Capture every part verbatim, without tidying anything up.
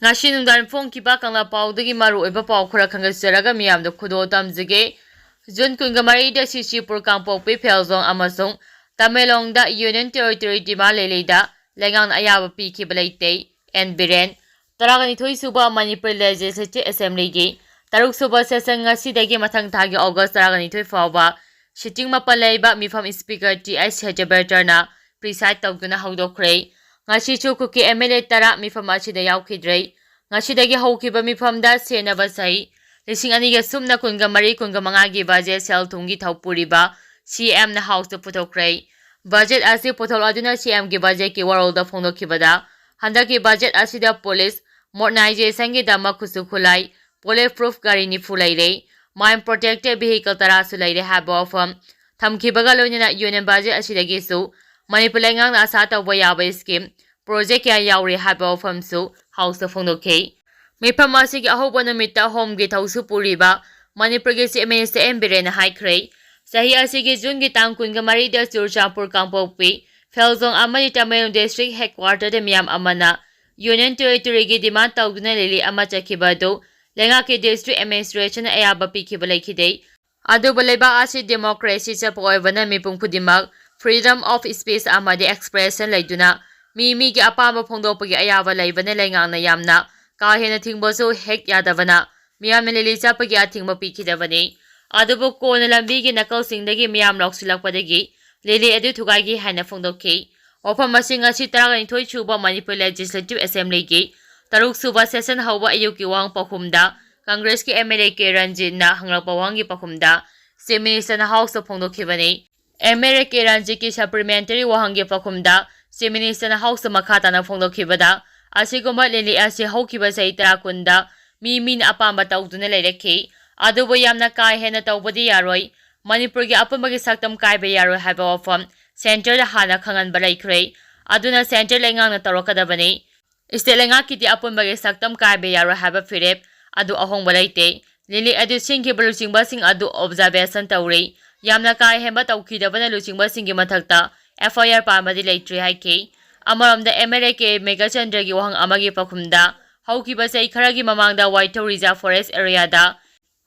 ꯉꯁꯤ ꯅꯨꯡꯗꯥꯡ ꯐꯣꯡꯈꯤꯕ ꯀꯪꯂꯥ ꯄꯥꯎꯗꯒꯤ ꯃꯔꯨꯑꯣꯏꯕ ꯄꯥꯎ ꯈꯔ ꯈꯪꯒꯠꯆꯔꯒ ꯃꯤꯌꯥꯝꯗ ꯈꯨꯗꯣꯜ ꯇꯝꯖꯒꯦ꯫ ꯖꯨꯟ ꯀꯨꯟꯒ ꯃꯔꯤꯗ ꯁꯤꯁꯤꯄꯨꯔ, ꯀꯥꯡꯄꯣꯛꯄꯤ, ꯐꯦꯜꯖꯣꯡ ꯑꯃꯁꯨꯡ ꯇꯃꯦꯡꯂꯣꯡꯗ Union Territory demand ꯂꯩꯂꯩꯗ ꯂꯩꯉꯥꯛꯅ ꯑꯌꯥꯕ ꯄꯤꯈꯤꯕ ꯂꯩꯇꯦ꯫ ꯑꯦꯟ ꯕꯤꯔꯦꯟ꯫ ꯇꯔꯥꯒ ꯅꯤꯊꯣꯏ ꯁꯨꯕ ꯃꯅꯤꯄꯨꯔ Legislative Assemblyꯒꯤ ꯇꯔꯨꯛ ꯁꯨꯕ session ꯉꯁꯤꯗꯒꯤ ꯃꯊꯪ ꯊꯥꯒꯤ August ꯇꯔꯥꯒ ꯅꯤꯊꯣꯏ ꯐꯥꯎꯕ sitting ꯃꯥꯄꯜ ꯂꯩꯕ ꯃꯤꯐꯝ Speaker ꯇꯤ ꯑꯩꯆ ꯁꯇ꯭ꯌꯕ꯭ꯔꯇꯅ preside ꯇꯧꯗꯨꯅ ꯍꯧꯗꯣꯛꯈ꯭ꯔꯦ꯫ ꯉꯁꯤꯁꯨ ꯀꯨꯀꯤ ꯑꯦꯝ ꯑꯦꯜ ꯑꯦ ꯇꯔꯥ ꯃꯤꯐꯝ ꯑꯁꯤꯗ ꯌꯥꯎꯈꯤꯗ꯭ꯔꯦ꯫ ꯉꯁꯤꯗꯒꯤ ꯍꯧꯈꯤꯕ ꯃꯤꯐꯝꯗ ꯁꯦꯟꯅꯕ ꯆꯍꯤ ꯂꯤꯁꯤꯡ ꯑꯅꯤꯒ ꯁꯨꯞꯅ ꯀꯨꯟꯒ ꯃꯔꯤ ꯀꯨꯟꯒ ꯃꯉꯥꯒꯤ budget ꯁꯦꯜ ꯊꯨꯝꯒꯤ ꯊꯧ ꯄꯨꯔꯤꯕ ꯁꯤ ꯑꯦꯝꯅ Houseꯇ ꯄꯨꯊꯣꯛꯈ꯭ꯔꯦ꯫ Budget ꯑꯁꯤ ꯄꯨꯊꯣꯛꯂꯗꯨꯅ ꯁꯤ ꯑꯦꯝꯒꯤ budgetꯀꯤ ꯋꯥꯔꯣꯜꯗ ꯐꯣꯡꯗꯣꯛꯈꯤꯕꯗ, ꯍꯟꯗꯛꯀꯤ budget ꯑꯁꯤꯗ police modernizationꯒꯤꯗꯃꯛ ꯈꯨꯠꯁꯨ ꯈꯨꯠꯂꯥꯏ, bullet proof ꯒꯥꯔꯤ ꯅꯤꯐꯨ ꯂꯩꯔꯦ, mine protected vehicle ꯇꯔꯥꯁꯨ ꯂꯩꯔꯦ ꯍꯥꯏꯕ ꯋꯥꯐꯝ ꯊꯝꯈꯤꯕꯒ ꯂꯣꯏꯅꯅ Union budget ꯑꯁꯤꯗꯒꯤꯁꯨ ꯃꯅꯤꯄꯨꯔ ꯂꯩꯉꯥꯛꯅ ꯑꯁꯥ ꯇꯧꯕ ꯌꯥꯕ scheme, project ꯀꯌꯥ ꯌꯥꯎꯔꯤ ꯍꯥꯏꯕ ꯋꯥꯐꯝꯁꯨ Houseꯇ ꯐꯣꯡꯗꯣꯛꯈꯤ꯫ ꯃꯤꯐꯝ ꯑꯁꯤꯒꯤ ꯑꯍꯧꯕ ꯅꯨꯃꯤꯠꯇ ꯍꯣꯝꯒꯤ ꯊꯧꯁꯨ ꯄꯨꯔꯤꯕ ꯃꯅꯤꯄꯨꯔꯒꯤ Chief Minister ꯑꯦꯟ ꯕꯤꯔꯦꯟꯅ ꯍꯥꯏꯈ꯭ꯔꯦ, ꯆꯍꯤ ꯑꯁꯤꯒꯤ ꯖꯨꯟꯒꯤ ꯇꯥꯡ ꯀꯨꯟꯒ ꯃꯔꯤꯗ ꯆꯨꯔꯆꯥꯟꯄꯨꯔ, ꯀꯥꯡꯄꯣꯛꯄꯤ, ꯐꯦꯜꯖꯣꯡ ꯑꯃꯗꯤ ꯇꯃꯦꯡꯂꯣꯡ district headquarterꯗ ꯃꯤꯌꯥꯝ ꯑꯃꯅ Union Territoryꯒꯤ demand ꯇꯧꯗꯨꯅ rally ꯑꯃ ꯆꯠꯈꯤꯕ ꯑꯗꯨ ꯂꯩꯉꯥꯛꯀꯤ district administrationꯅ ꯑꯌꯥꯕ ꯄꯤꯈꯤꯕ ꯂꯩꯈꯤꯗꯦ꯫ ꯑꯗꯨꯕꯨ ꯂꯩꯕꯥꯛ ꯑꯁꯤ democracy ꯆꯠꯄ ꯑꯣꯏꯕꯅ ꯃꯤꯄꯨꯝ ꯈꯨꯗꯤꯡꯃꯛ freedom of speech ꯑꯃꯗꯤ expression ꯂꯩꯗꯨꯅ ꯃꯤ ꯃꯤꯒꯤ ꯑꯄꯥꯝꯕ ꯐꯣꯡꯗꯣꯛꯄꯒꯤ ꯑꯌꯥꯕ ꯂꯩꯕꯅ ꯂꯩꯉꯥꯛꯅ ꯌꯥꯝꯅ ꯀꯥ ꯍꯦꯟꯅ ꯊꯤꯡꯕꯁꯨ ꯍꯦꯛ ꯌꯥꯗꯕꯅ ꯃꯤꯌꯥꯝꯅ rally ꯆꯠꯄꯒꯤ ꯑꯊꯤꯡꯕ ꯄꯤꯈꯤꯗꯕꯅꯤ꯫ ꯑꯗꯨꯕꯨ ꯀꯣꯟꯅ ꯂꯝꯕꯤꯒꯤ ꯅꯥꯀꯜꯁꯤꯡꯗꯒꯤ ꯃꯤꯌꯥꯝ ꯂꯥꯎꯁꯤꯜꯂꯛꯄꯗꯒꯤ rally ꯑꯗꯨ ꯊꯨꯒꯥꯏꯈꯤ ꯍꯥꯏꯅ ꯐꯣꯡꯗꯣꯛꯈꯤ꯫ ꯋꯥꯐꯝ ꯑꯁꯤ ꯉꯁꯤ ꯇꯔꯥꯅꯤꯊꯣꯏ ꯁꯨꯕ ꯃꯅꯤꯄꯨꯔ Legislative Assemblyꯒꯤ ꯇꯔꯨꯛ ꯁꯨꯕ session ꯍꯧꯕ ꯑꯌꯨꯛꯀꯤ ꯋꯥꯍꯪ ꯄꯥꯎꯈꯨꯝꯗ Congressꯀꯤ ꯑꯦꯝ ꯑꯦꯜ ꯑꯦ ꯀꯦ ꯔꯟꯖꯤꯠꯅ ꯍꯪꯂꯛꯄ ꯋꯥꯍꯪꯒꯤ ꯄꯥꯎꯈꯨꯝꯗ Chief Ministerꯅ Houseꯇ ꯐꯣꯡꯗꯣꯛꯈꯤꯕꯅꯤ꯫ ꯑꯦꯝ ꯑꯦꯜ ꯑꯦ ꯀꯦ ꯔꯟꯖꯤꯠꯀꯤ supplementary ꯋꯥꯍꯪꯒꯤ ꯄꯥꯎꯈꯨꯝꯗ Chief Ministerꯅ Houseꯇ ꯃꯈꯥ ꯇꯥꯅ ꯐꯣꯡꯗꯣꯛꯈꯤꯕꯗ, ꯑꯁꯤꯒꯨꯝꯕ rally ꯑꯁꯤ ꯍꯧꯈꯤꯕ ꯆꯍꯤ ꯇꯔꯥ ꯀꯨꯟꯗ ꯃꯤ ꯃꯤꯅ ꯑꯄꯥꯝꯕ ꯇꯧꯗꯨꯅ ꯂꯩꯔꯛꯈꯤ, ꯑꯗꯨꯕꯨ ꯌꯥꯝꯅ ꯀꯥ ꯍꯦꯟꯅ ꯇꯧꯕꯗꯤ ꯌꯥꯔꯣꯏ꯫ ꯃꯅꯤꯄꯨꯔꯒꯤ ꯑꯄꯨꯟꯕꯒꯤ ꯁꯛꯇꯝ ꯀꯥꯏꯕ ꯌꯥꯔꯣꯏ ꯍꯥꯏꯕ ꯋꯥꯐꯝ centreꯗ ꯍꯥꯟꯅ ꯈꯪꯍꯟꯕ ꯂꯩꯈ꯭ꯔꯦ꯫ ꯑꯗꯨꯅ centre ꯂꯩꯉꯥꯛꯅ ꯇꯧꯔꯛꯀꯗꯕꯅꯤ꯫ State ꯂꯩꯉꯥꯛꯀꯤꯗꯤ ꯑꯄꯨꯟꯕꯒꯤ ꯁꯛꯇꯝ ꯀꯥꯏꯕ ꯌꯥꯔꯣꯏ ꯍꯥꯏꯕ ꯐꯤꯔꯦꯞ ꯑꯗꯨ ꯑꯍꯣꯡꯕ ꯂꯩꯇꯦ꯫ Rally ꯑꯗꯨ ꯁꯤꯟꯈꯤꯕ ꯂꯨꯆꯤꯡꯕꯁꯤꯡ ꯑꯗꯨ observation ꯇꯧꯔꯤ꯫ ꯌꯥꯝꯅ ꯀꯥ ꯍꯦꯟꯕ ꯇꯧꯈꯤꯗꯕꯅ ꯂꯨꯆꯤꯡꯕꯁꯤꯡꯒꯤ ꯃꯊꯛꯇ F I R ꯄꯥꯟꯕꯗꯤ ꯂꯩꯇ꯭ꯔꯤ ꯍꯥꯏꯈꯤ꯫ ꯑꯃꯔꯣꯝꯗ ꯑꯦꯝ ꯑꯦꯜ ꯑꯦ ꯀꯦ ꯃꯦꯘꯆꯟꯗ꯭ꯔꯒꯤ ꯋꯥꯍꯪ ꯑꯃꯒꯤ ꯄꯥꯎꯈꯨꯝꯗ ꯍꯧꯈꯤꯕ ꯆꯍꯤ ꯈꯔꯒꯤ ꯃꯃꯥꯡꯗ ꯋꯥꯏꯊꯧ Reserve Forest Area ꯗ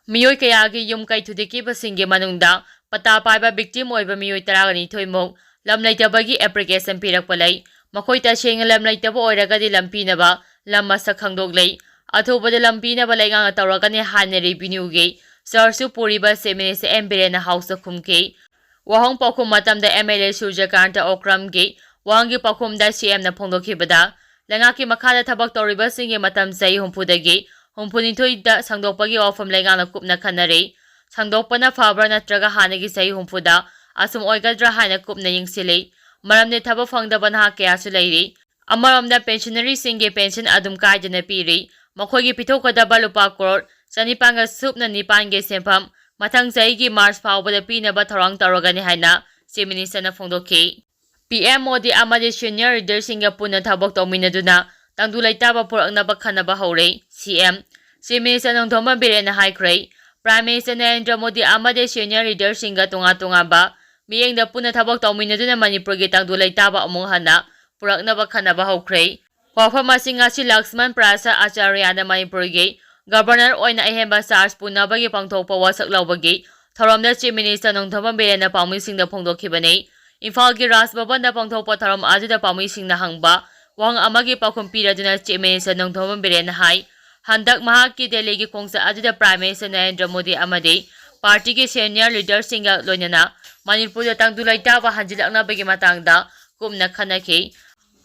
ꯃꯤꯑꯣꯏ ꯀꯌꯥꯒꯤ ꯌꯨꯝ ꯀꯩ ꯊꯨꯗꯦꯛꯈꯤꯕꯁꯤꯡꯒꯤ ꯃꯅꯨꯡꯗ ꯄꯇꯥ ꯄꯥꯏꯕ victim ꯑꯣꯏꯕ ꯃꯤꯑꯣꯏ ꯇꯔꯥꯅꯤꯊꯣꯏ ꯃꯨꯛ ꯂꯝ ꯂꯩꯇꯕꯒꯤ application ꯄꯤꯔꯛꯄ ꯂꯩ꯫ ꯃꯈꯣꯏ ꯇꯁꯦꯡꯅ ꯂꯝ ꯂꯩꯇꯕ ꯑꯣꯏꯔꯒꯗꯤ ꯂꯝ ꯄꯤꯅꯕ ꯂꯝ ꯃꯁꯛ ꯈꯪꯗꯣꯛꯂꯤ꯫ ꯑꯊꯨꯕꯗ ꯂꯝ ꯄꯤꯅꯕ ꯂꯩꯉꯥꯛꯅ ꯇꯧꯔꯛꯀꯅꯤ ꯍꯥꯏꯅ revenue ꯒꯤ search ꯁꯨ ꯄꯨꯔꯤꯕ Chief Minister ꯑꯦꯟ ꯕꯤꯔꯦꯟꯅ House ꯇ ꯈꯨꯝꯈꯤ꯫ ꯋꯥꯍꯪ ꯄꯥꯎꯈꯨꯝ ꯃꯇꯝꯗ MLA ꯁꯨꯔꯖꯀꯥꯟꯇ ꯑꯣꯀ꯭ꯔꯝꯒꯤ ꯋꯥꯍꯪꯒꯤ ꯄꯥꯎꯈꯨꯝꯗ CM ꯅ ꯐꯣꯡꯗꯣꯛꯈꯤꯕꯗ, ꯂꯩꯉꯥꯛꯀꯤ ꯃꯈꯥꯗ ꯊꯕꯛ ꯇꯧꯔꯤꯕꯁꯤꯡꯒꯤ ꯃꯇꯝ ꯆꯍꯤ ꯍꯨꯝꯐꯨꯗꯒꯤ ꯍꯨꯝꯐꯨꯅꯤꯊꯣꯏꯗ ꯁꯥꯡꯗꯣꯛꯄꯒꯤ ꯋꯥꯐꯝ ꯂꯩꯉꯥꯛꯅ ꯀꯨꯞꯅ ꯈꯟꯅꯔꯤ꯫ ꯁꯥꯡꯗꯣꯛꯄꯅ ꯐꯕ꯭ꯔꯥ ꯅꯠꯇ꯭ꯔꯒ ꯍꯥꯟꯅꯒꯤ ꯆꯍꯤ ꯍꯨꯝꯐꯨꯗ ꯑꯁꯨꯝ ꯑꯣꯏꯒꯗ꯭ꯔꯥ ꯍꯥꯏꯅ ꯀꯨꯞꯅ ꯌꯦꯡꯁꯤꯜꯂꯤ꯫ ꯃꯔꯝꯗꯤ ꯊꯕꯛ ꯐꯪꯗꯕ ꯅꯍꯥ ꯀꯌꯥꯁꯨ ꯂꯩꯔꯤ꯫ ꯑꯃꯔꯣꯝꯗ pensionary ꯁꯤꯡꯒꯤ pension ꯑꯗꯨꯝ ꯀꯥꯏꯗꯅ ꯄꯤꯔꯤ꯫ ꯃꯈꯣꯏꯒꯤ ꯄꯤꯊꯣꯛꯀꯗꯕ ꯂꯨꯄꯥ ꯀ꯭ꯔꯣꯔ ꯆꯅꯤꯄꯥꯟꯒ ꯁꯨꯞꯅ ꯅꯤꯄꯥꯟꯒꯤ ꯁꯦꯟꯐꯝ ꯃꯊꯪ ꯆꯍꯤꯒꯤ March ꯐꯥꯎꯕꯗ ꯄꯤꯅꯕ ꯊꯧꯔꯥꯡ ꯇꯧꯔꯒꯅꯤ ꯍꯥꯏꯅ Chief Minister ꯅ ꯐꯣꯡꯗꯣꯛꯈꯤ꯫ PM ꯃꯣꯗꯤ ꯑꯃꯗꯤ senior leader ꯁꯤꯡꯒ ꯄꯨꯟꯅ ꯊꯕꯛ ꯇꯧꯃꯤꯟꯅꯗꯨꯅ ꯇꯪꯗꯨ ꯂꯩꯇꯥꯕ ꯄꯨꯔꯛꯅꯕ ꯈꯟꯅꯕ ꯍꯧꯔꯦ꯫ CM, Chief Minister ꯅꯣꯡꯊꯣꯝꯕꯝ ꯕꯤꯔꯦꯟꯅ ꯍꯥꯏꯈ꯭ꯔꯦ꯫ Prime Minister ꯅꯔꯦꯟꯗ꯭ꯔ ꯃꯣꯗꯤ ꯑꯃꯗꯤ senior leader ꯁꯤꯡꯒ ꯇꯣꯉꯥꯟ ꯇꯣꯉꯥꯟꯕ ꯃꯤꯠꯌꯦꯡꯗ ꯄꯨꯟꯅ ꯊꯕꯛ ꯇꯧꯃꯤꯟꯅꯗꯨꯅ ꯃꯅꯤꯄꯨꯔꯒꯤ ꯇꯪꯗꯨ ꯂꯩꯇꯥꯕ ꯑꯃꯨꯛ ꯍꯟꯅ ꯄꯨꯔꯛꯅꯕ ꯈꯟꯅꯕ ꯍꯧꯈ꯭ꯔꯦ꯫ ꯋꯥꯐꯝ ꯑꯁꯤ ꯉꯁꯤ ꯂꯛꯁꯃꯟ ꯄ꯭ꯔꯥꯁꯥꯗ ꯑꯆꯥꯔꯌꯥꯅ ꯃꯅꯤꯄꯨꯔꯒꯤ Governor ꯑꯣꯏꯅ ꯑꯍꯦꯟꯕ charge ꯄꯨꯅꯕꯒꯤ ꯄꯥꯡꯊꯣꯛꯄ ꯋꯥꯁꯛ ꯂꯧꯕꯒꯤ ꯊꯧꯔꯝꯗ Chief Minister ꯅꯣꯡꯊꯣꯝꯕꯝ ꯕꯤꯔꯦꯟꯅ ꯄꯥꯎꯃꯤꯁꯤꯡꯗ ꯐꯣꯡꯗꯣꯛꯈꯤꯕꯅꯤ꯫ ꯏꯝꯐꯥꯜꯒꯤ ꯔꯥꯖ ꯚꯕꯟꯗ ꯄꯥꯡꯊꯣꯛꯄ ꯊꯧꯔꯝ ꯑꯗꯨꯗ ꯄꯥꯎꯃꯤꯁꯤꯡꯅ ꯍꯪꯕ ꯋꯥꯍꯪ ꯑꯃꯒꯤ ꯄꯥꯎꯈꯨꯝ ꯄꯤꯔꯗꯨꯅ Chief Minister ꯅꯣꯡꯊꯣꯝꯕꯝ ꯕꯤꯔꯦꯟꯅ ꯍꯥꯏ, ꯍꯟꯗꯛ ꯃꯍꯥꯛꯀꯤ ꯗꯦꯜꯂꯤꯒꯤ ꯈꯣꯡꯆꯠ ꯑꯗꯨꯗ Prime Minister ꯅꯔꯦꯟꯗ꯭ꯔ ꯃꯣꯗꯤ ꯑꯃꯗꯤ party ꯒꯤ senior leader ꯁꯤꯡꯒ ꯂꯣꯏꯅꯅ ꯃꯅꯤꯄꯨꯔꯗ ꯇꯪꯗꯨ ꯂꯩꯇꯥꯕ ꯍꯟꯖꯤꯜꯂꯛꯅꯕꯒꯤ ꯃꯇꯥꯡꯗ ꯀꯨꯞꯅ ꯈꯟꯅꯈꯤ꯫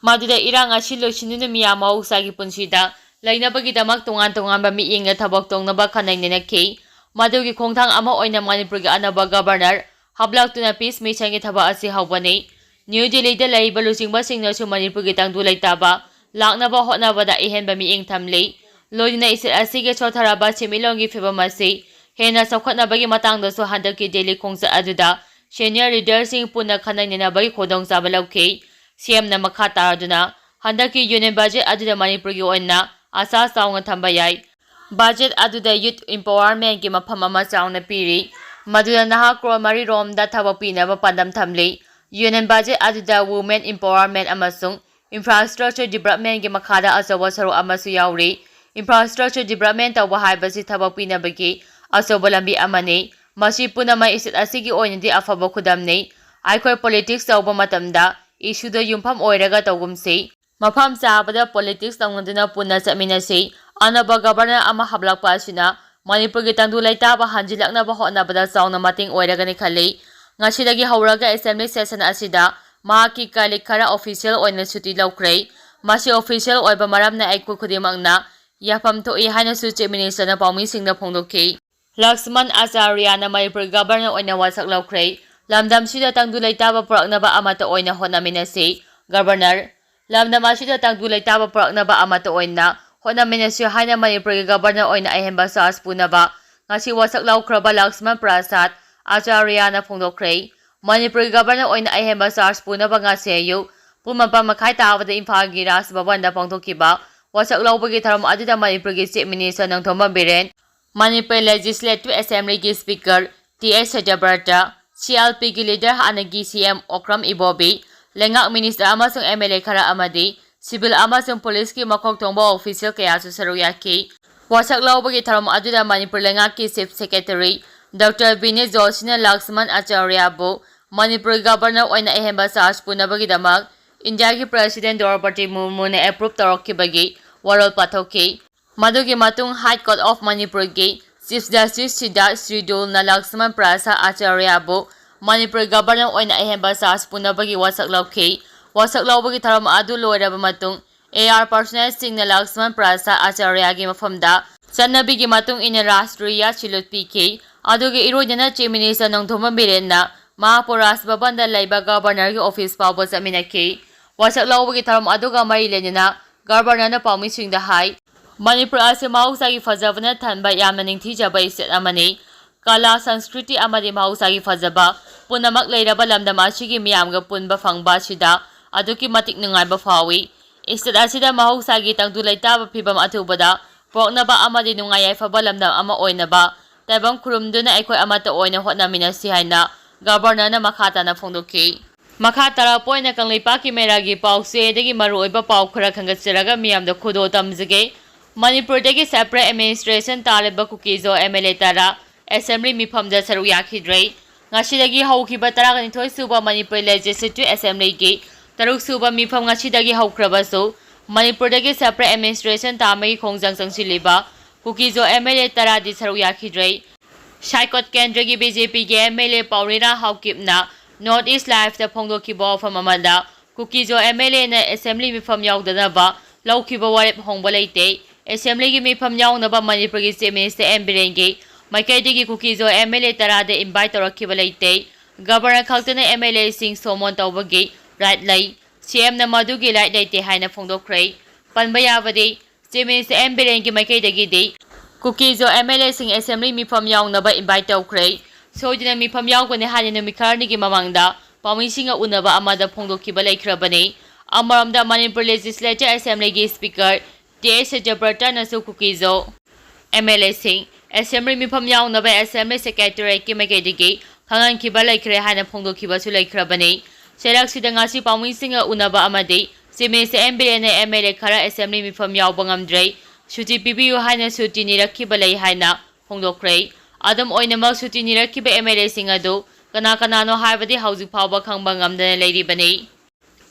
ꯃꯗꯨꯗ ꯏꯔꯥꯡ ꯑꯁꯤ ꯂꯣꯏꯁꯤꯟꯗꯨꯅ ꯃꯤꯌꯥꯝ ꯃꯍꯧꯁꯥꯒꯤ ꯄꯨꯟꯁꯤꯗ ꯂꯩꯅꯕꯒꯤꯗꯃꯛ ꯇꯣꯉꯥꯟ ꯇꯣꯉꯥꯟꯕ ꯃꯤꯠꯌꯦꯡꯗ ꯊꯕꯛ ꯇꯧꯅꯕ ꯈꯟꯅ ꯅꯩꯅꯈꯤ꯫ ꯃꯗꯨꯒꯤ ꯈꯣꯡꯊꯥꯡ ꯑꯃ ꯑꯣꯏꯅ ꯃꯅꯤꯄꯨꯔꯒꯤ ꯑꯅꯧꯕ Governor ꯍꯥꯞꯂꯛꯇꯨꯅ Peace Mission ꯒꯤ ꯊꯕꯛ ꯑꯁꯤ ꯍꯧꯕꯅꯤ꯫ ꯅ꯭ꯌꯨ ꯗꯤꯜꯂꯤꯗ ꯂꯩꯔꯤꯕ ꯂꯨꯆꯤꯡꯕꯁꯤꯡꯅꯁꯨ ꯃꯅꯤꯄꯨꯔꯒꯤ ꯇꯪꯗꯨ ꯂꯩꯇꯥꯕ ꯂꯥꯛꯅꯕ ꯍꯣꯠꯅꯕꯗ ꯑꯍꯦꯟꯕ ꯃꯤꯠꯌꯦꯡ ꯊꯝꯂꯤ꯫ ꯂꯣꯏꯅꯅ state ꯑꯁꯤꯒꯤ ꯁꯣꯠꯊꯔꯕ ꯁꯦꯟꯃꯤꯠꯂꯣꯟꯒꯤ ꯐꯤꯕꯝ ꯑꯁꯤ ꯍꯦꯟꯅ ꯆꯥꯎꯈꯠꯅꯕꯒꯤ ꯃꯇꯥꯡꯗꯁꯨ ꯍꯟꯗꯛꯀꯤ ꯗꯦꯜꯂꯤ ꯈꯣꯡꯆꯠ ꯑꯗꯨꯗ senior leader ꯁꯤꯡ ꯄꯨꯟꯅ ꯈꯟꯅ ꯅꯩꯅꯕꯒꯤ ꯈꯨꯗꯣꯡꯆꯥꯕ ꯂꯧꯈꯤ꯫ CM ꯅ ꯃꯈꯥ ꯇꯥꯔꯗꯨꯅ, ꯍꯟꯗꯛꯀꯤ Union Budget ꯑꯗꯨꯗ ꯃꯅꯤꯄꯨꯔꯒꯤ ꯑꯣꯏꯅ ꯑꯁꯥ ꯆꯥꯎꯅ ꯊꯝꯕ ꯌꯥꯏ꯫ Budget ꯑꯗꯨꯗ youth empowerment ꯀꯤ ꯃꯐꯝ ꯑꯃ ꯆꯥꯎꯅ ꯄꯤꯔꯤ, ꯃꯗꯨꯅ ꯅꯍꯥ ꯀ꯭ꯔꯣꯔ ꯃꯔꯤ ꯔꯣꯝꯗ ꯊꯕꯛ ꯄꯤꯅꯕ ꯄꯥꯟꯗꯝ ꯊꯝꯂꯤ꯫ Union Budget ꯑꯗꯨꯗ women empowerment ꯑꯃꯁꯨꯡ Infrastructure Developmentꯀꯤ ꯃꯈꯥꯗ ꯑꯆꯧꯕ ꯁꯔꯨꯛ ꯑꯃꯁꯨ ꯌꯥꯎꯔꯤ꯫ Infrastructure Development ꯇꯧꯕ ꯍꯥꯏꯕꯁꯤ ꯊꯕꯛ ꯄꯤꯅꯕꯒꯤ ꯑꯆꯧꯕ ꯂꯝꯕꯤ ꯑꯃꯅꯤ꯫ ꯃꯁꯤ ꯄꯨꯝꯅꯃꯛ state ꯑꯁꯤꯒꯤ ꯑꯣꯏꯅꯗꯤ ꯑꯐꯕ ꯈꯨꯗꯝꯅꯤ꯫ ꯑꯩꯈꯣꯏ politics ꯇꯧꯕ ꯃꯇꯝꯗ issueꯗ ꯌꯨꯝꯐꯝ ꯑꯣꯏꯔꯒ ꯇꯧꯒꯨꯝꯁꯤ꯫ ꯃꯐꯝ ꯆꯥꯕꯗ politics ꯇꯧꯅꯗꯨꯅ ꯄꯨꯟꯅ ꯆꯠꯃꯤꯟꯅꯁꯤ꯫ ꯑꯅꯧꯕ governor ꯑꯃ ꯍꯥꯞꯂꯛꯄ ꯑꯁꯤꯅ ꯃꯅꯤꯄꯨꯔꯒꯤ ꯇꯪꯗꯨ ꯂꯩꯇꯥꯕ ꯍꯟꯖꯤꯜꯂꯛꯅꯕ ꯍꯣꯠꯅꯕꯗ ꯆꯥꯎꯅ ꯃꯇꯦꯡ ꯑꯣꯏꯔꯒꯅꯤ ꯈꯜꯂꯤ꯫ ꯉꯁꯤꯗꯒꯤ ꯍꯧꯔꯒ assembly session ꯑꯁꯤꯗ ꯃꯍꯥꯛꯀꯤ colleague ꯈꯔ official ꯑꯣꯏꯅ ꯁꯨꯇꯤ ꯂꯧꯈ꯭ꯔꯦ꯫ ꯃꯁꯤ official ꯑꯣꯏꯕ ꯃꯔꯝꯅ ꯑꯩꯈꯣꯏ ꯈꯨꯗꯤꯡꯃꯛꯅ ꯌꯥꯐꯝ ꯊꯣꯛꯏ ꯍꯥꯏꯅꯁꯨ Chief Ministerꯅ ꯄꯥꯎꯃꯤꯁꯤꯡꯗ ꯐꯣꯡꯗꯣꯛꯈꯤ꯫ ꯂꯛꯁꯃꯟ ꯑꯆꯥꯔꯌꯥꯅ ꯃꯅꯤꯄꯨꯔ governor ꯑꯣꯏꯅ ꯋꯥꯁꯛ ꯂꯧꯈ꯭ꯔꯦ꯫ ꯂꯝꯗꯝꯁꯤꯗ ꯇꯪꯗꯨ ꯂꯩꯇꯥꯕ ꯄꯨꯔꯛꯅꯕ ꯑꯃꯠꯇ ꯑꯣꯏꯅ ꯍꯣꯠꯅꯃꯤꯟꯅꯁꯤ꯫ Governor, ꯂꯝꯗꯝ ꯑꯁꯤꯗ ꯇꯪꯗꯨ ꯂꯩꯇꯥꯕ ꯄꯨꯔꯛꯅꯕ ꯑꯃꯠꯇ ꯑꯣꯏꯅ ꯍꯣꯠꯅꯃꯤꯟꯅꯁꯤ ꯍꯥꯏꯅ ꯃꯅꯤꯄꯨꯔꯒꯤ governor ꯑꯣꯏꯅ ꯑꯍꯦꯟꯕ charge ꯄꯨꯅꯕ ꯉꯁꯤ ꯋꯥꯁꯛ ꯂꯧꯈ꯭ꯔꯕ ꯂꯛꯁꯃꯟ ꯄ꯭ꯔꯁꯥꯗ ꯑꯆꯥꯔꯌꯥꯅ ꯐꯣꯡꯗꯣꯛꯈ꯭ꯔꯦ꯫ ꯃꯅꯤꯄꯨꯔꯒꯤ governor ꯑꯣꯏꯅ ꯑꯍꯦꯟꯕ charge ꯄꯨꯅꯕ ꯉꯁꯤ ꯑꯌꯨꯛ ꯄꯨꯡ ꯃꯥꯄꯟ ꯃꯈꯥꯏ ꯇꯥꯕꯗ ꯏꯝꯐꯥꯜꯒꯤ ꯔꯥꯖ ꯚꯕꯟꯗ ꯄꯥꯡꯊꯣꯛꯈꯤꯕ ꯋꯥꯁꯛ ꯂꯧꯕꯒꯤ ꯊꯧꯔꯝ ꯑꯗꯨꯗ ꯃꯅꯤꯄꯨꯔꯒꯤ Chief Minister Nongthombam Biren, Manipur Legislative Assemblyꯒꯤ Speaker T H Satyabrata, C L ꯄꯤꯒꯤ leader ꯍꯥꯟꯅꯒꯤ ꯁꯤ ꯑꯦꯝ ꯑꯣꯀ꯭ꯔꯝ ꯏꯕꯣꯕꯤ, ꯂꯩꯉꯥꯛ minister ꯑꯃꯁꯨꯡ ꯑꯦꯝ ꯑꯦꯜ ꯑꯦ ꯈꯔ ꯑꯃꯗꯤ civil ꯑꯃꯁꯨꯡ policeꯀꯤ ꯃꯀꯣꯛ ꯊꯣꯡꯕ official ꯀꯌꯥꯁꯨ ꯁꯔꯨꯛ ꯌꯥꯈꯤ꯫ ꯋꯥꯁꯛ ꯂꯧꯕꯒꯤ ꯊꯧꯔꯝ ꯑꯗꯨꯗ ꯃꯅꯤꯄꯨꯔ ꯂꯩꯉꯥꯛꯀꯤ Chief Secretary ꯗꯣꯛꯇꯔ ꯕꯤꯅꯦ ꯖꯣꯁꯤꯅ ꯂꯛꯁꯃꯟ ꯑꯆꯥꯔꯌꯥꯕꯨ ꯃꯅꯤꯄꯨꯔ governor ꯑꯣꯏꯅ ꯑꯍꯦꯟꯕ charge ꯄꯨꯅꯕꯒꯤꯗꯃꯛ ꯏꯟꯗꯤꯌꯥꯒꯤ President ꯗ꯭ꯔꯧꯄꯗꯤ ꯃꯨꯔꯃꯨꯅ approve ꯇꯧꯔꯛꯈꯤꯕꯒꯤ ꯋꯥꯔꯣꯜ ꯄꯥꯊꯣꯛꯈꯤ꯫ ꯃꯗꯨꯒꯤ ꯃꯇꯨꯡ High Court of ꯃꯅꯤꯄꯨꯔꯒꯤ Chief Justice ꯁꯤꯗꯥꯔꯊ ꯁ꯭ꯔꯤꯗꯣꯜꯅ ꯂꯛꯁꯃꯟ ꯄ꯭ꯔꯁꯥꯗ ꯑꯆꯥꯔꯌꯥꯕꯨ ꯃꯅꯤꯄꯨꯔ governor ꯑꯣꯏꯅ ꯑꯍꯦꯟꯕ charge ꯄꯨꯅꯕꯒꯤ ꯋꯥꯁꯛ ꯂꯧꯈꯤ꯫ ꯋꯥꯁꯛ ꯂꯧꯕꯒꯤ ꯊꯧꯔꯝ ꯑꯗꯨ ꯂꯣꯏꯔꯕ ꯃꯇꯨꯡ, ꯑꯦ ꯑꯥꯔ personnelꯁꯤꯡꯅ ꯂꯛꯁꯃꯟ ꯄ꯭ꯔꯁꯥꯗ ꯑꯆꯥꯔꯌꯥꯒꯤ ꯃꯐꯝꯗ ꯆꯠꯅꯕꯤꯒꯤ ꯃꯇꯨꯡ ꯏꯟꯅ ꯔꯥꯁꯇ꯭ꯔꯤꯌꯥ salute ꯄꯤꯈꯤ꯫ ꯑꯗꯨꯒꯤ ꯏꯔꯣꯏꯗꯅ Chief Minister ꯅꯣꯡꯊꯣꯝꯕꯝ ꯕꯤꯔꯦꯟꯅ ꯃꯍꯥꯛꯄꯨ ꯔꯥꯖ ꯚꯕꯟꯗ ꯂꯩꯕ governorꯒꯤ office ꯐꯥꯎꯕ ꯆꯠꯃꯤꯟꯅꯈꯤ꯫ ꯋꯥꯁꯛ ꯂꯧꯕꯒꯤ ꯊꯧꯔꯝ ꯑꯗꯨꯒ ꯃꯔꯤ ꯂꯩꯅꯅ governorꯅ ꯄꯥꯎꯃꯤꯁꯤꯡꯗ ꯍꯥꯏ, ꯃꯅꯤꯄꯨꯔ ꯑꯁꯤ ꯃꯍꯧꯁꯥꯒꯤ ꯐꯖꯕꯅ ꯊꯟꯕ ꯌꯥꯝꯅ ꯅꯤꯡꯊꯤꯖꯕ state ꯑꯃꯅꯤ꯫ ꯀꯂꯥ, ꯁꯪꯁꯀ꯭ꯔꯤꯇꯤ ꯑꯃꯗꯤ ꯃꯍꯧꯁꯥꯒꯤ ꯐꯖꯕ ꯄꯨꯝꯅꯃꯛ ꯂꯩꯔꯕ ꯂꯝꯗꯝ ꯑꯁꯤꯒꯤ ꯃꯤꯌꯥꯝꯒ ꯄꯨꯟꯕ ꯐꯪꯕ ꯑꯁꯤꯗ ꯑꯗꯨꯛꯀꯤ ꯃꯇꯤꯛ ꯅꯨꯡꯉꯥꯏꯕ ꯐꯥꯎꯏ꯫ State ꯑꯁꯤꯗ ꯃꯍꯧꯁꯥꯒꯤ ꯇꯪꯗꯨ ꯂꯩꯇꯥꯕ ꯐꯤꯕꯝ ꯑꯊꯨꯕꯗ ꯄꯨꯔꯛꯅꯕ ꯑꯃꯗꯤ ꯅꯨꯡꯉꯥꯏ ꯌꯥꯏꯐꯕ ꯂꯝꯗꯝ ꯑꯃ ꯑꯣꯏꯅꯕ ꯇꯥꯏꯕꯪ ꯈꯨꯔꯨꯝꯗꯨꯅ ꯑꯩꯈꯣꯏ ꯑꯃꯠꯇ ꯑꯣꯏꯅ ꯍꯣꯠꯅꯃꯤꯟꯅꯁꯤ ꯍꯥꯏꯅ governorꯅ ꯃꯈꯥ ꯇꯥꯅ ꯐꯣꯡꯗꯣꯛꯈꯤ꯫ ꯃꯈꯥ ꯇꯥꯔꯛꯄ ꯑꯣꯏꯅ ꯀꯪꯂꯩꯄꯥꯛꯀꯤ ꯃꯦꯔꯥꯒꯤ ꯄꯥꯎꯆꯦꯗꯒꯤ ꯃꯔꯨꯑꯣꯏꯕ ꯄꯥꯎ ꯈꯔ ꯈꯟꯒꯠꯆꯔꯒ ꯃꯤꯌꯥꯝꯗ ꯈꯨꯗꯣꯜ ꯇꯝꯖꯒꯦ꯫ ꯃꯅꯤꯄꯨꯔꯗꯒꯤ separate administration ꯇꯥꯔꯤꯕ ꯀꯨꯀꯤꯖꯣ M L A ꯇꯔꯥ assembly ꯃꯤꯐꯝꯗ ꯁꯔꯨꯛ ꯌꯥꯈꯤꯗ꯭ꯔꯦ꯫ ꯉꯁꯤꯗꯒꯤ ꯍꯧꯈꯤꯕ ꯇꯔꯥꯅꯤꯊꯣꯏ ꯁꯨꯕ ꯃꯅꯤꯄꯨꯔ Legislative Assemblyꯒꯤ ꯇꯔꯨꯛ ꯁꯨꯕ ꯃꯤꯐꯝ ꯉꯁꯤꯗꯒꯤ ꯍꯧꯈ꯭ꯔꯕꯁꯨ, ꯃꯅꯤꯄꯨꯔꯗꯒꯤ separate administration ꯇꯥꯕꯒꯤ ꯈꯣꯡꯖꯪ ꯆꯪꯁꯤꯜꯂꯤꯕ ꯀꯨꯀꯤꯖꯣ M L A ꯇꯔꯥꯗꯤ ꯁꯔꯨꯛ ꯌꯥꯈꯤꯗ꯭ꯔꯦ꯫ ꯁꯥꯏꯀꯣꯠ ꯀꯦꯟꯗ꯭ꯔꯒꯤ B J Pꯒꯤ M L A ꯄꯥꯎꯔꯤꯔꯥ ꯍꯥꯎꯀꯤꯞꯅ North East Liveꯇ ꯐꯣꯡꯗꯣꯛꯈꯤꯕ ꯋꯥꯐꯝ ꯑꯃꯗ, ꯀꯨꯀꯤꯖꯣ M L Aꯅ assembly ꯃꯤꯐꯝ ꯌꯥꯎꯗꯅꯕ ꯂꯧꯈꯤꯕ ꯋꯥꯔꯦꯞ ꯍꯣꯡꯕ ꯂꯩꯇꯦ꯫ Assemblyꯒꯤ ꯃꯤꯐꯝ ꯌꯥꯎꯅꯕ ꯃꯅꯤꯄꯨꯔꯒꯤ Chief Minister N ꯕꯤꯔꯦꯟꯒꯤ ꯃꯥꯏꯀꯩꯗꯒꯤ ꯀꯨꯀꯤꯖꯣ M L A ꯇꯔꯥꯗ invite ꯇꯧꯔꯛꯈꯤꯕ ꯂꯩꯇꯦ꯫ Governor ꯈꯛꯇꯅ M L Aꯁꯤꯡ summon ꯇꯧꯕꯒꯤ right ꯂꯩ꯫ C Mꯅ ꯃꯗꯨꯒꯤ right ꯂꯩꯇꯦ ꯍꯥꯏꯅ ꯐꯣꯡꯗꯣꯛꯈ꯭ꯔꯦ꯫ ꯄꯟꯕ ꯌꯥꯕꯗꯤ, Chief Minister N ꯕꯤꯔꯦꯟꯒꯤ ꯃꯥꯏꯀꯩꯗꯒꯤꯗꯤ ꯀꯨꯀꯤꯖꯣ M L Aꯁꯤꯡ assembly ꯃꯤꯐꯝ ꯌꯥꯎꯅꯕ invite ꯇꯧꯈ꯭ꯔꯦ꯫ ꯁꯣꯏꯗꯅ ꯃꯤꯐꯝ ꯌꯥꯎꯒꯅꯤ ꯍꯥꯏꯅ ꯅꯨꯃꯤꯠ ꯈꯔꯅꯤꯒꯤ ꯃꯃꯥꯡꯗ ꯄꯥꯎꯃꯤꯁꯤꯡꯒ ꯎꯅꯕ ꯑꯃꯗ ꯐꯣꯡꯗꯣꯛꯈꯤꯕ ꯂꯩꯈ꯭ꯔꯕꯅꯤ꯫ ꯑꯃꯔꯣꯝꯗ, ꯃꯅꯤꯄꯨꯔ Legislature Assemblyꯒꯤ Speaker ꯇꯤ ꯑꯦꯁ ꯁꯇ꯭ꯌꯕ꯭ꯔꯇꯅꯁꯨ ꯀꯨꯀꯤꯖꯣ M L Aꯁꯤꯡ assembly ꯃꯤꯐꯝ ꯌꯥꯎꯅꯕ Assembly Secretariatꯀꯤ ꯃꯥꯏꯀꯩꯗꯒꯤ ꯈꯪꯍꯟꯈꯤꯕ ꯂꯩꯈ꯭ꯔꯦ ꯍꯥꯏꯅ ꯐꯣꯡꯗꯣꯛꯈꯤꯕꯁꯨ ꯂꯩꯈ꯭ꯔꯕꯅꯤ꯫ ꯆꯩꯔꯥꯛꯁꯤꯗ ꯉꯁꯤ ꯄꯥꯎꯃꯤꯁꯤꯡꯒ ꯎꯅꯕ ꯑꯃꯗꯤ Chief Minister N ꯕꯤꯔꯦꯟꯅ M L A ꯈꯔ assembly ꯃꯤꯐꯝ ꯌꯥꯎꯕ ꯉꯝꯗ꯭ꯔꯦ, ꯁꯨꯇꯤ ꯄꯤꯕꯤꯌꯨ ꯍꯥꯏꯅ ꯁꯨꯇꯤ ꯅꯤꯔꯛꯈꯤꯕ ꯂꯩ ꯍꯥꯏꯅ ꯐꯣꯡꯗꯣꯛꯈ꯭ꯔꯦ꯫ ꯑꯗꯨꯝ ꯑꯣꯏꯅꯃꯛ, ꯁꯨꯇꯤ ꯅꯤꯔꯛꯈꯤꯕ M L Aꯁꯤꯡ ꯑꯗꯨ ꯀꯅꯥ ꯀꯅꯥꯅꯣ ꯍꯥꯏꯕꯗꯤ ꯍꯧꯖꯤꯛ ꯐꯥꯎꯕ ꯈꯪꯕ ꯉꯝꯗꯅ ꯂꯩꯔꯤꯕꯅꯤ꯫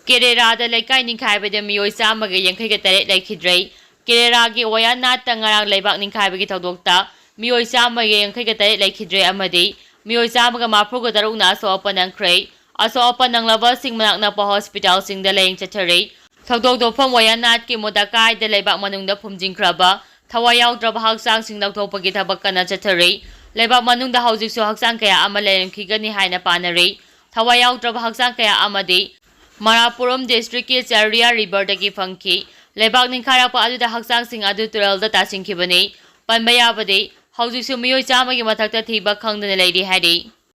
ꯀꯦꯔꯦꯂꯥꯗ ꯂꯩꯀꯥꯏ ꯅꯤꯡꯈꯥꯏꯕꯗ ꯃꯤꯑꯣꯏ ꯆꯥꯝꯃꯒ ꯌꯥꯡꯈꯩꯒ ꯇꯔꯦꯠ ꯂꯩꯈꯤꯗ꯭ꯔꯦ꯫ ꯀꯦꯔꯦꯂꯥꯒꯤ ꯋꯥꯌꯥꯅꯥꯠꯇ ꯉꯔꯥꯡ ꯂꯩꯕꯥꯛ ꯅꯤꯡꯈꯥꯏꯕꯒꯤ ꯊꯧꯗꯣꯛꯇ ꯃꯤꯑꯣꯏ ꯆꯥꯝꯃꯒ ꯌꯥꯡꯈꯩꯒ ꯇꯔꯦꯠ ꯂꯩꯈꯤꯗ꯭ꯔꯦ ꯑꯃꯗꯤ ꯃꯤꯑꯣꯏ ꯆꯥꯝꯃꯒ ꯃꯔꯤꯐꯨꯒ ꯇꯔꯨꯛꯅ ꯑꯁꯣꯛ ꯑꯄꯟ ꯅꯪꯈ꯭ꯔꯦ꯫ ꯑꯁꯣꯛ ꯑꯄꯟ ꯅꯪꯂꯕꯁꯤꯡ ꯃꯅꯥꯛ ꯅꯛꯄ hospitalꯁꯤꯡꯗ ꯂꯥꯌꯦꯡ ꯆꯠꯊꯔꯤ꯫ ꯊꯧꯗꯣꯛ ꯊꯣꯛꯐꯝ ꯋꯥꯌꯥꯅꯥꯠꯀꯤ ꯃꯨꯗꯥꯀꯥꯏꯗ ꯂꯩꯕꯥꯛ ꯃꯅꯨꯡꯗ ꯐꯨꯝꯖꯤꯟꯈ꯭ꯔꯕ ꯊꯋꯥꯏ ꯌꯥꯎꯗ꯭ꯔꯕ ꯍꯛꯆꯥꯡꯁꯤꯡ ꯂꯧꯊꯣꯛꯄꯒꯤ ꯊꯕꯛ ꯀꯟꯅ ꯆꯠꯊꯔꯤ꯫ ꯂꯩꯕꯥꯛ ꯃꯅꯨꯡꯗ ꯍꯧꯖꯤꯛꯁꯨ ꯍꯛꯆꯥꯡ ꯀꯌꯥ ꯑꯃ ꯂꯩꯔꯝꯈꯤꯒꯅꯤ ꯍꯥꯏꯅ ꯄꯥꯅꯔꯤ꯫ ꯊꯋꯥꯏ ꯌꯥꯎꯗ꯭ꯔꯕ ꯍꯛꯆꯥꯡ ꯀꯌꯥ ꯑꯃꯗꯤ ꯃꯔꯥꯄꯨꯔꯝ districtꯀꯤ ꯆꯥꯔꯤꯌꯥ riverꯗꯒꯤ ꯐꯪꯈꯤ꯫ ꯂꯩꯕꯥꯛ ꯅꯤꯡꯈꯥꯏꯔꯛꯄ ꯑꯗꯨꯗ ꯍꯛꯆꯥꯡꯁꯤꯡ ꯑꯗꯨ ꯇꯨꯔꯦꯜꯗ ꯇꯥꯁꯤꯟꯈꯤꯕꯅꯤ꯫ ꯄꯟꯕ ꯌꯥꯕꯗꯤ, ꯍꯧꯖꯤꯛꯁꯨ ꯃꯤꯑꯣꯏ ꯆꯥꯝꯃꯒꯤ ꯃꯊꯛꯇ ꯊꯤꯕ ꯈꯪꯗꯅ ꯂꯩꯔꯤ ꯍꯥꯏꯔꯤ꯫